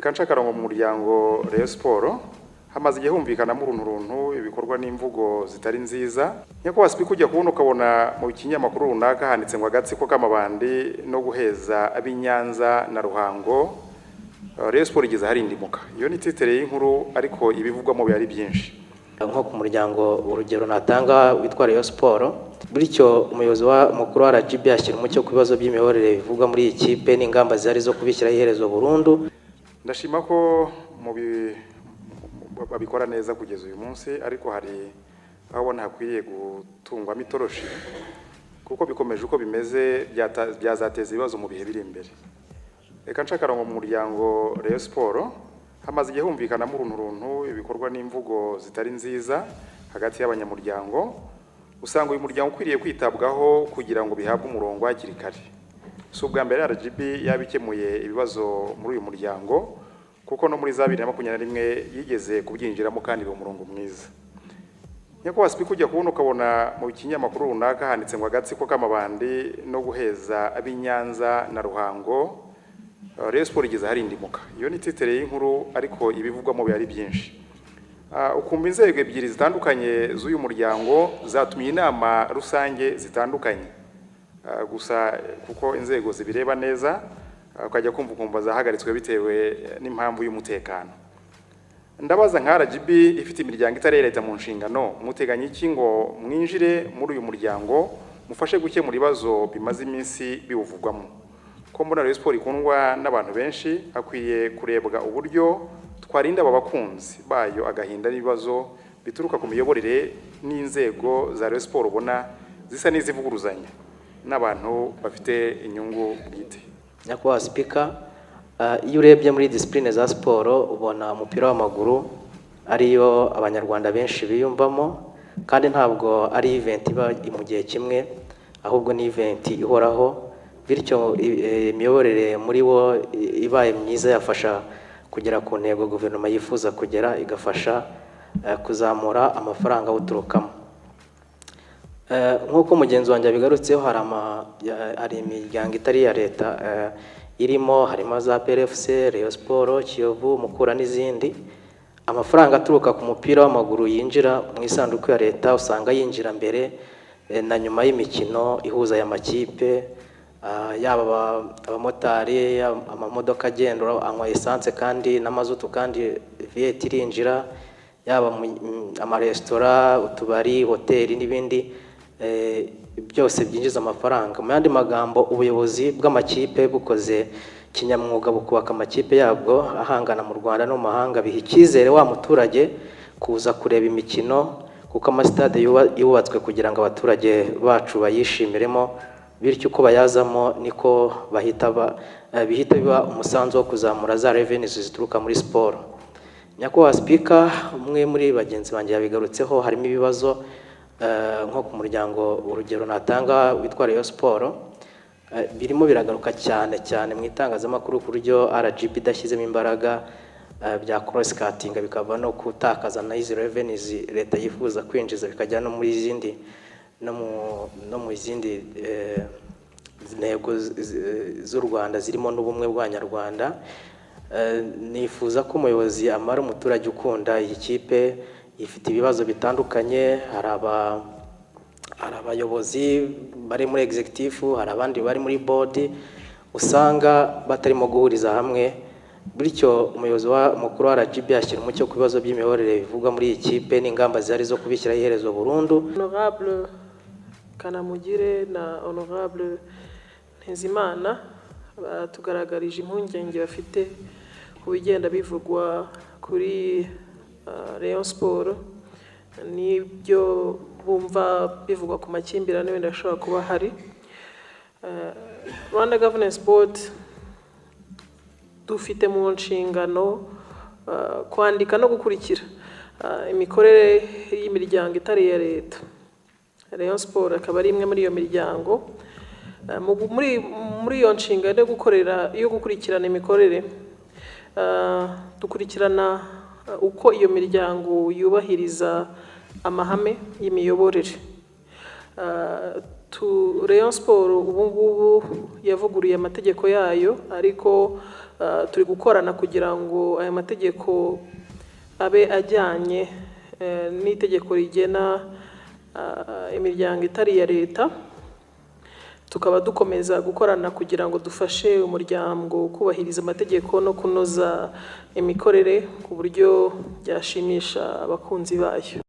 Reka nce akarongo mu muryango Rayon Sports. Hamaze igihe humvikanamo urunturuntu, ibikorwa n'imvugo zitari nziza. Nyakubahwa Speaker, ujya kubona ukabona mu kinyamakuru runaka handitse ngo agatsiko k'amabandi no guheza ab'i Nyanza na Ruhango, Rayon Sports igeze aharindimuka. Iyo ni titre y'inkuru, ariko ibivugwamo biba ari byinshi. Nko ku muryango, urugero natanga witwa Rayon Sports. Bityo umuyobozi wa mukuru wa RGB ashyira umucyo ku bibazo by'imiyoborere bivugwa muri iyi kipe n'ingamba zihari zo kubishyiraho iherezo burundu. Ndashima ko mu babikora neza kugeza uyu munsi, ariko hari aho ubona hakwiriye gutungwamo itoroshi, kuko bikomeje uko bimeze byazateza ibibazo mu bihe biri imbere. Reka nce akarongo mu muryango Rayon Sports. Hamaze igihe humvikanamo urunturuntu, ibikorwa n'imvugo zitari nziza hagati y'abanyamuryango. Usanga uyu muryango ukwiriye kwitabwaho kugira ngo bihabwe umurongo hakiri kare. Si ubwa mbere RGB yabikemuye ibibazo muri uyu muryango, kuko no muri za 2021 yigeze kubyinjiramo kandi biba umurongo mwiza. Nyakubahwa Speaker, ujya kubona ukabona mu kinyamakuru runaka handitse ngo agatsiko k'amabandi no guheza ab'i Nyanza na Ruhango, Rayon Sports igeze aharindimuka. Iyo ni titre y'inkuru, ariko ibivugwamo biba ari byinshi. Ukumva inzego ebyiri zitandukanye z'uyu muryango zatumye inama rusange zitandukanye. Gusa kuko inzego zibireba neza, ukajya kumva ukumva zahagaritswe bitewe n'impamvu y'umutekano. Ndabaza nka RGB ifite imiryango itari leta mu nshingano, muteganya iki ngo mwinjire muri uyu muryango mufashe gukemura ibibazo bimaze iminsi biwuvugwamo? Ko mbona Rayon Sports ikundwa n'abantu benshi, hakwiye kurebwa uburyo twarinda aba bakunzi bayo agahinda n'ibibazo bituruka ku miyoborere n'inzego za Rayon Sports ubona zisa n'izivuguruzanya n'abantu bafite inyungu bwite. Nyakubahwa Speaker, iyo urebye muri discipline za siporo ubona umupira w'amaguru ariyo Abanyarwanda benshi biyumvamo, kandi ntabwo ari event iba mu gihe kimwe, ahubwo ni event ihoraho. Bityo imiyoborere muri wo ibaye myiza yafasha kugera ku ntego guverinoma yifuza kugera, igafasha kuzamura amafaranga awuturukamo. Nk'uko mugenzi wanjye abigarutseho, hari imiryango itari iya leta irimo, harimo za PRFC, Rayon Sports, Kiyovu, Mukura n'izindi. Amafaranga aturuka ku mupira w'amaguru yinjira mu isanduku ya leta usanga yinjira mbere na nyuma y'imikino ihuza aya makipe, yaba abamotari, amamodoka agenda anywa essence kandi n'amazutu, kandi VAT irinjira, yaba amaresitora, utubari, hoteli n'ibindi byose byinjiza amafaranga. Mu yandi magambo, ubuyobozi bw'amakipe bukoze kinyamwuga bukubaka amakipe yabwo ahangana mu Rwanda no mu mahanga, biha icyizere wa muturage kuza kureba imikino, kuko amasitade yubatswe kugira ngo abaturage bacu bayishimiremo. Bityo uko bayazamo niko bihita biba umusanzu wo kuzamura za revenues zituruka muri siporo. Nyakubahwa Speaker, umwe muri bagenzi banjye yabigarutseho, harimo ibibazo nko ku muryango, urugero natanga witwa Rayon Sports, birimo biragaruka cyane cyane mu itangazamakuru, ku buryo RGB idashyizemo imbaraga bya cross cutting bikava no gutakaza na izi revenues leta yifuza kwinjiza, bikajya no muri izindi no mu zindi ntego z'u Rwanda zirimo n'ubumwe bw'Abanyarwanda. Nifuza ko umuyobozi amara umuturage ukunda iyi kipe ifite ibibazo bitandukanye. Hari abayobozi bari muri executive, hari abandi bari muri board, usanga batarimo guhuriza hamwe. Bityo umuyobozi wa mukuru wa RGB ashyira umucyo ku bibazo by'imiyoborere bivugwa muri iyi kipe n'ingamba zihari zo kubishyiraho iherezo burundu. Honorable Kanamugire na Honorable Ntezimana batugaragarije impungenge bafite ku bigenda bivugwa kuri Rayon Sports n'ibyo bumva bivugwa ku makimbirane wenda ashobora kuba ahari. Rwanda Governance Board dufite mu nshingano kwandika no gukurikira imikorere y'imiryango itari iya leta. Rayon Sports akaba ari imwe muri iyo miryango. Muri iyo nshingano yo gukorera, yo gukurikirana imikorere, dukurikirana uko iyo miryango yubahiriza amahame y'imiyoborere. Rayon Sports ubu ngubu yavuguruye amategeko yayo, ariko Turi gukorana kugira ngo aya mategeko abe ajyanye n'itegeko rigena imiryango itari iya leta. Tukaba dukomeza gukorana kugira ngo dufashe umuryango kubahiriza amategeko no kunoza imikorere ku buryo byashimisha abakunzi bayo.